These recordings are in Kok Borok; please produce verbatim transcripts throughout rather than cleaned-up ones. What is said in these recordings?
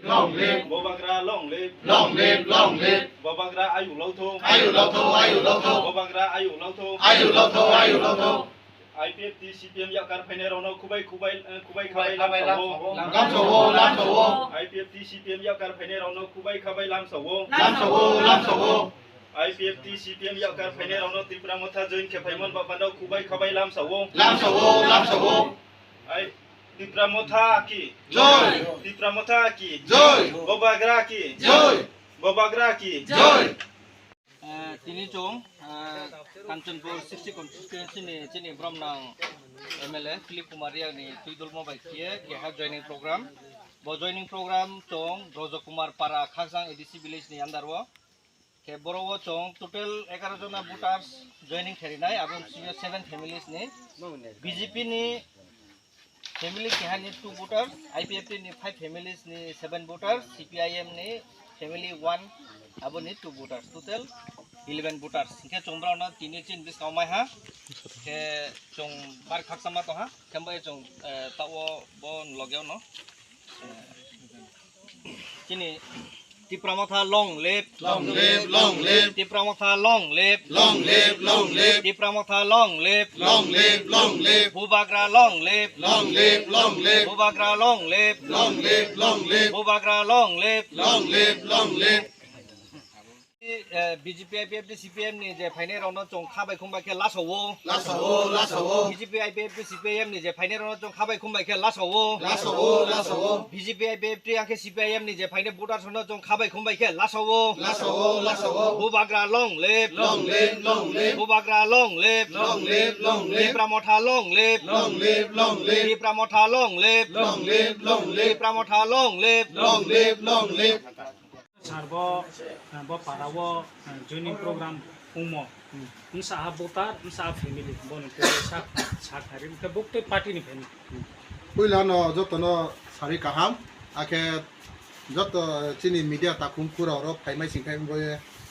Long live. Bubagra long live. Long live, long live. Bubagra ayu lotho. Ayu lotho, ayu lotho. Bubagra ayu lotho. Ayu lotho, ayu lotho. I P F T C P M yakar phainai rokno khubai khubai, eh, khubai khabai lamsao. Lamsao, lamsao. I P F T C P M yakar phainai rokno khubai khabai lamsao. Lamsao, lamsao. I P F T C P M yakar phainai rokno Tipra Motha join khe phaimon bapano khubai khabai lamsao. Lamsao, lamsao. Ai, Tipra Motha ki. Joy. Tipra Motha ki. Joy. Bubagra ki. Joy. Bubagra ki. Joy. Eh, tini chwng, eh, Kanchanpur sixty constituency ni chini Bromnang M L A Philip Kumar Reang ni twidulmo bai khiye keha joining program. Bo joining program chwng Brojo Kumar Para Khakchang A D C village ni under o. Khe boro o chwng total egaroh jona voters joining kharinai, abo bisingo seven families ni B J P ni family keha ni two voters, I P F T ni five families ni seven voters, C P I M ni family one, abo ni two voters, total eleven voters. Hinkhe chwng borok no tini chin bwskango mai ha. Khe chwng bar khakchangma tong ha. Khe bai chwng, eh, tao bo loge no. Eh, chini Tipra Motha long live. Long live, long live. Tipra Motha long live. Long live, long live. Tipra Motha long live. Long live, long live. Bubagra long live. Long live, long live. Bubagra long live. Long live, long live. Bubagra long live. Long live, long live. Eh, B J P I P F T C P M ni je phainai rokno chwng kha bai khum bai khe lasao. Lasao, lasao. B J P I P F T C P M ni je phainai rokno chwng kha bai khum bai khe lasao. Lasao, lasao. B J P I P F T ang khe C P I M ni je phainai voters rokno chwng kha bai khum bai khe lasao. Lasao, lasao. Bubagra long live. Long live, long live. Bubagra long live. Long live, long live. Tipra Motha long live. Long live, long live. Tipra Motha long live. Long live, long live. Tipra Motha long live. Long live, long live. Sar bo, eh, bo para o, eh, joining program wngmo. Hmm. Bwsa ha voter, bwsa ha family, bono tei sak, sak hari, hwnkhe bo tei party ni family. Hmm. Puila no joto no sari kaham, akhe joto chini media takhum khura oro phaimai singkhai bo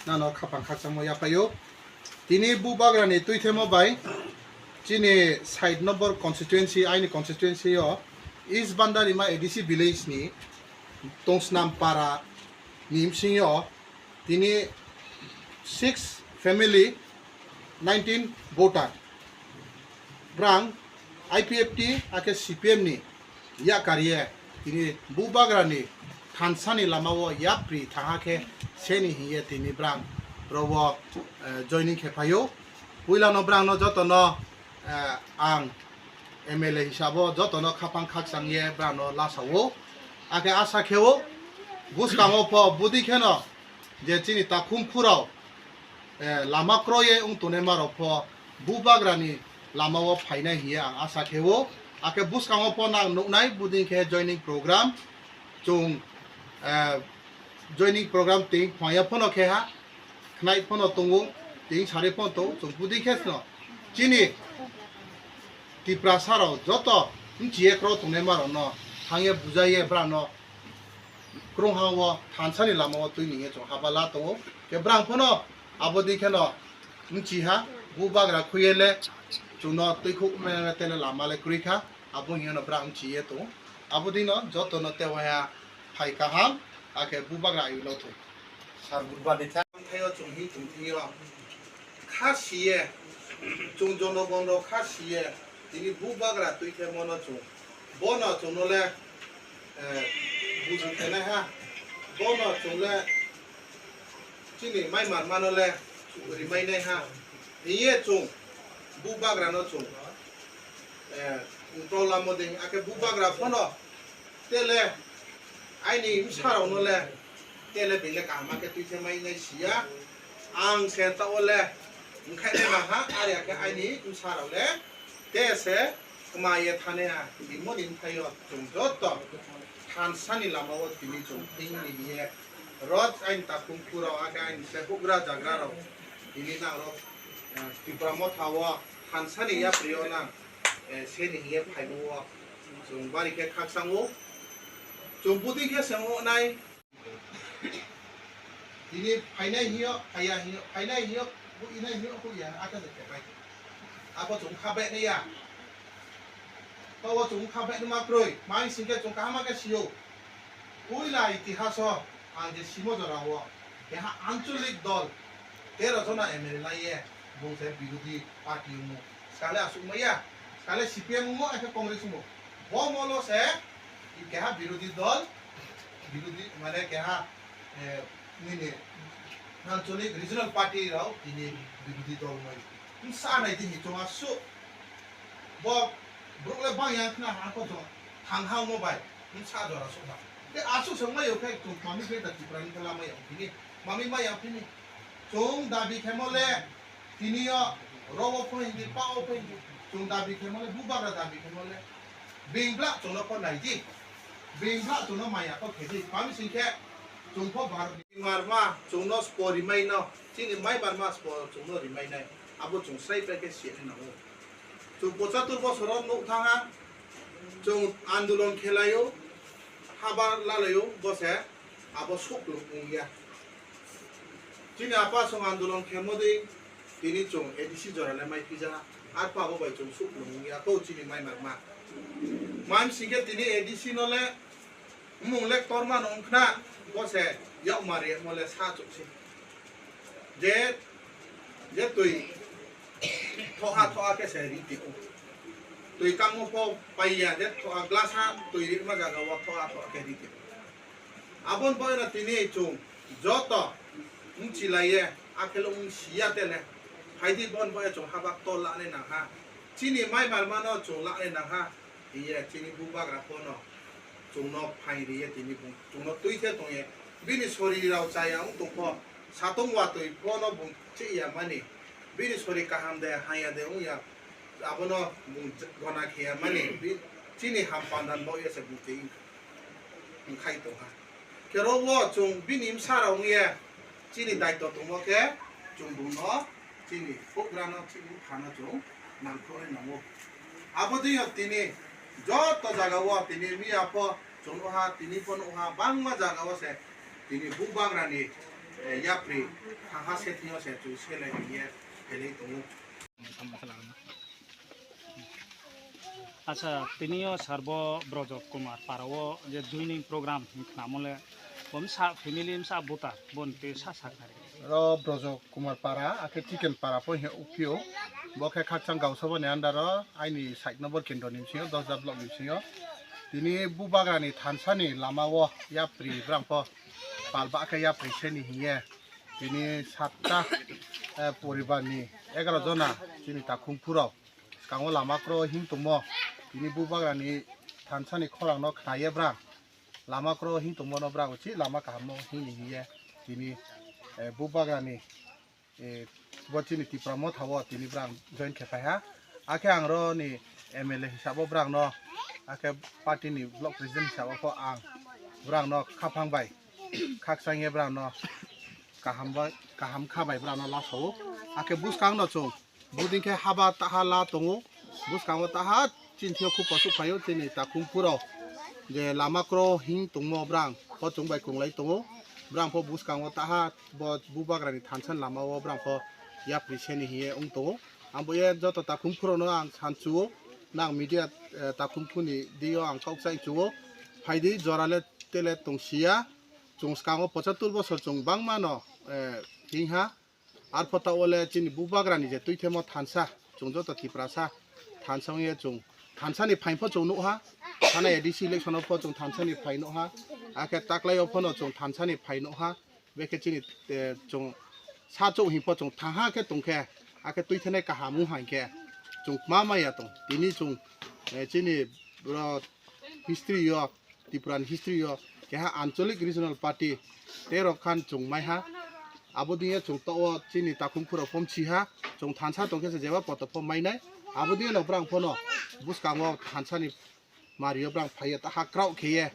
nano khapang khakchangmo yaphaio. Tini Bubagra ni twithemo bai chini side number constituency, aini constituency o East Bandarima A D C village ni Tongsnam para ni bsing o tini six family, nineteen voter. Brang I P F T akhe C P M ni yakar ye tini Bubagra ni thansa ni lama o yapri thaha khe seni hiye tini brang rogo, eh, joining khe phaio. Puila no brang no joto no, eh, ang M L A hisabo joto no khapang khakchang ye brang no lasao. Akhe asa kheo bwskango pho budi kheno je chini takhum khurao, eh, lama kroye wng tongnai marok pho Bubagra ni lama o phainai hiye ang asa kheo. Akhe bwskango pho nang nuknai buding khe joining program chwng, eh, joining program tei phwaya phano khe ha khnai phano tongo, tei sari phano tongo, chwng budi khe sino chini Tiprasa rok joto mchiye kro tongnai marok no thangye bujaiye brano krungha o thansa ni lama o twi ningye chwng haba la tongo. Khe brang phano abo di kheno mchiha Bubagra khuye le chwngno twi khuk mene tele lama le kwrwi kha, abo hinyo no brang mchiye tongo. Abo di no joto no tewaya phai kaham, akhe Bubagra ayu lo thung. Sar Bubagra ni thaio chwng hi chwng thwio. Kha siye, chwng jonogon rok kha siye, tini Bubagra twi khe mono chwng. Bono chwngno le, eh, buji khenai ha. Bono chwng le chini mai mar mano le rimai nai ha. Hiye chwng Bubagra no chwng, eh, ungtol lamo de, akhe Bubagra phano tele aini bwsarok no le tele bele kaham khe twi khe mai nai siya. Ang se ta o le wngkhai nai ma ha, are khe aini bwsarok le te se kwma ye thane ha. Tini moni bwthaio chwng joto thansa ni lama o tini chwng thing ni ye rot aini takhum khurao akhe aini se hugra jagra rok tini nang rok, eh, Tipra Motha o thansa ni yapri o nang, eh, seni ye phaibo o chwng bari khe khakchang o chwng budi khe se wng nai. Tini phainai hiyo, phaiya hiyo, phainai hiyo, bu inai hiyo, bu ya, ata je kepai. Abo chwng kha bai ya. Tawo chwng kha bai ma kroi, mai singke chwng kaham khe siyo. Puila itihaso ang je simo jorao keha ancholik dol tero jona M L A laiye bung se birodhi party wngmo. Skale aswk maya, skale C P M wngmo, ekhe Congress wngmo. Bo molo se keha birodhi dol, birodhi mane keha, eh, nini ancholik regional party rao tini birodhi dol wngmai. Wngsa nai di hichung aswk. Bo borok le bang yang khna ha ko jong thang ha mo bai. Wngsa jora suk ha. Te aswk song mai yo khe chung mami khe ta Tripura ni khe lama yang phini. Mami ma yang phini. Chung dabi khe mo le tini yo ro wo phoi di, pa wo phoi di. Chung dabi khe mo le, bubagra dabi khe mo le. Bing bla chung no pho nai di. Bing bla chung no maya ko khe di. Mami sing khe chung pho Bharat ni mar ma chung no spori mai no. Chini mai mar ma spo chung no ri mai nai. Abo chung srai pai khe siya ni nango. Chwng pochatur bosoro nuk thangha, chwng andolon khelaio, haba lalaio, bose abo suklung wngya. Chini apa chwng andolon khelmodi, tini chwng A D C jorale mai phijaha, arpha abo bai chwng suklung wngya, kau chini mai marma. Mam singkhe tini A D C nole, Mung le torma no wngkhna, bo se yakmari mo le sa chukse. Je, je twi thoha thoha khe se ri tio. Twi kamo pho paiya, je thoha glass ha twi ri ma jaga o thoha thoha khe ri tio. Abon boy no tini chung joto wng chilaiye, akhelo wng siya tele. Phaidi bon boy chung habak tol lane nang ha. Chini mai malma no chung lane nang ha. Hiye chini bubagra phono chwngno phaing riye tini bung chwngno twi khe tongye. Bini sori rao chaya wng tongkho, satong watwi phono bung chihya mani. Bini sori kaham de haya de wngya, abono bung gona khiya mani. Bi-, chini ham pandan bo yase bung twi wngkhai tongha. Khe ro wo chwng bini bwsa rok wngya chini daityo tongmo khe chwng bungno chini houhgra no chini bupha no chwng nangkuknai nango. Abo twi tini joto jaga o tini miya pho chwng nuha, tini pho nuha, bangma jaga o se tini bubagra ni, eh, yapri thangha setting o se chwng selai ni ye phelai tongo. Acha, tini o sir bo Brojok Kumar para o je joining program hing khna mole, bo msa family msa buta, bo ni twi sa sa khna ri. Ro Brojok Kumar para, akhe Chicken para pho he upio. Bo khe Khakchang Gausaba ni under o, aini side number kendro ni bisingo, Dosda block ni bisingo. Tini bubagra ni thansa ni lama o yapri brang pho pal ba khe yapri se ni hiye. Tini satta, eh, poribar ni egaro jona chini takhung phurok. Skango lama kro hing tongmo, tini bubagra ni thansa ni khorang no khna ye brang. Lama kro hing tongmo no brang uchi lama kaham mo hing ni hiye tini, eh, bubagra ni, eh, bo chini Tipra Motha o tini brang join khe phai ha. Akhe ang ro ni M L A hisab o brang no, akhe party ni block president hisab o pho ang brang no khaphang bai khakchang ye brang no kaham bai, kaham kha bai brang no laso o. Akhe buskang no chwng Buding khe haba taha la tongo, bwskango taha chini thio khub kosok phaio, chini takhum phuro je lama kro hing tongmo brang pho chwng bai kwrwnglai tongo, brang pho bwskango taha bo bubagra ni thansa ni lama o brang pho yapri seni hiye wng tongo. Ang bo ye joto takhum phuro no ang sanchuo, nang media, eh, takhum phuni dio ang kok chai chuo, phaidi jora le tele tongsiya, chwng skango pochattor bosor chwng bangma no, eh, hing ha. Arpho ta o le chini bubagra ni je tuithemo thansa, chwng joto Tiprasa thansa wngye chwng thansa ni phaing pho chwng nukha, thana A D C election o pho chwng thansa ni phaing nukha, akhe taklai o phono chwng thansa ni phaing nukha, bekhe chini, eh, chwng sa chwng hing pho chwng thangha khe tongkhe, akhe tuithenai kaham wngha hinkhe chwng ma maya tong, tini chwng, eh, chini bro history o Tripura ni history o keha ancholic regional party tei rok khan chwng maiha. Abo dingya chwng to o chini takhum phuro phom chiha, chwng thansa tongkhe se jeba poto phom mainai. Abo dingya no brang phono bwskango thansa ni mario brang phaiya ta hakrao kheye.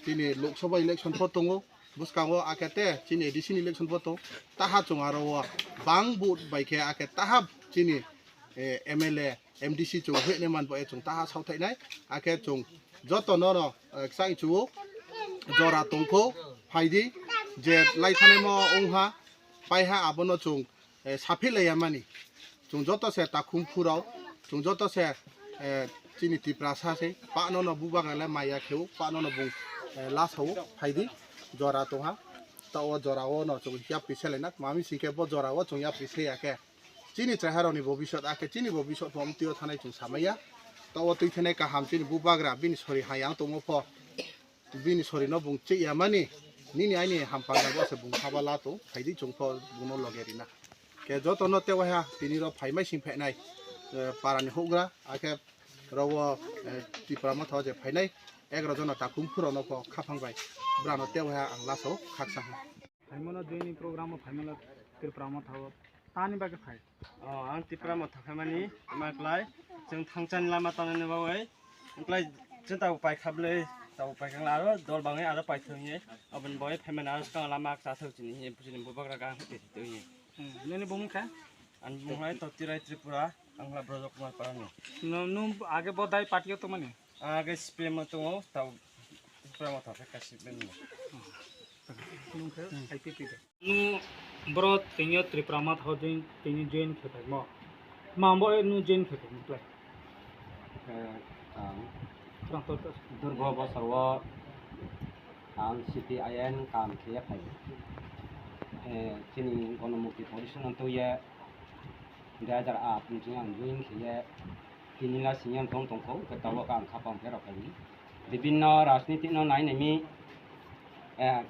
Chini Lok Sabha election pho tongo, bwskango akhe te chini A D C ni election pho tong. Taha chwng aro o bang vote bai khe akhe taha chini, eh, M L A, M D C chwng hwne man bo e chwng taha sauthainai, akhe chwng joto no no, eh, kchang chuo jora tongkho phaidi je lai thanai mo wngha paiha abono chwng, eh, saphi laiya mani chwng joto se takhum phurao chwng joto se, eh, chini Tiprasa se pa no no bubagra le maya kheu pa no no bung Eh, last o phaidi jora tongha. Ta o jora o no chwng yapri selai na. Mami singke bo jora o chwng yapri se ya khe. Chini chaiharokni bobisot, akhe chini bobisot bo amtwi o thanai chwng samaya. Ta o twi thanai kaham chini bubagra bini sori hayang tongmo pho. Bini sori no bung chih ya mani. Nini aini hampang bo se bung haba la tong. Phaidi chwng pho bung no loge rina. Khe joto no tewaha tini ro phaimai sing phainai, eh, para ni houhgra, akhe ro o, eh, Tipra Motha o je phainai, egaroh jona takhum phuro no pho khaphang bai. Bwrano tewaha ang last o khaksa ha. Phaimano joining program o phaimano Tipra Motha o tani bagwi phai. O, ang Tipra Motha phaimani ma klai, chwng thangchani lama tanani bagwi, wngklai chwng tabuk paikha bwlwi, tabuk paikha aro dol bangwi aro paithwngwi, aboni bagwi phaimani aro swkang lama chathok chini, chini bubagra gang twi twi. Hmm, nini bumung kha? Ani bumung lai Totirai Tripura, ang lai Brojo Kumar Parani. No, nung age bodai party o tongmani? Ang age C P M o tongo, tau Tripura Motha khe C P M ni. Nung khe I P P de. Nu bro tini Tripura Motha o join, tini join khe phaimo. Ma bo nu join khe phaimo klai. Eh, ang Khorang tor tor. Durgo bosor o ang C P I M kam khe phai. Eh, chini Gonomukti Foundation ang tuye dui hajar aat ni ang join khe ye tini la senior tong tong kho, ke tabok ang khapang pherok khe. Bibinno rajniti no nai nai mi, eh,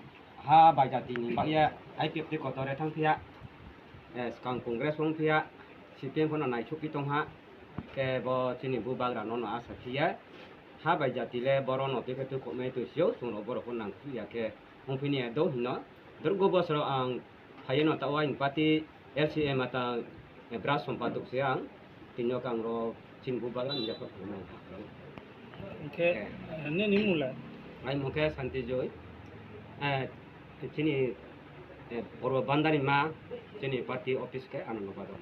ha bai jati ni bagya I P F T kotore thang phiya, eh, skang Congress wng phiya, C P M phano naithok pi tong ha, ke bo chini bubagra no no asa phiya, ha bai jati le boro no twi khe twi koknai twi sio, chwng rok borok pho nang phiya khe wng phini do hino, durgo bosoro ang Hayano ta waing party L C M ata, eh, bra sompatok se ang, tini o kang ro chini bubagra ni yaphar khulumnai. Hingkhe, eh, nini mung le? Ai mung khe Santi Joy. Eh, chini, eh, Purbo Bandari ma chini party office khe ano no badok.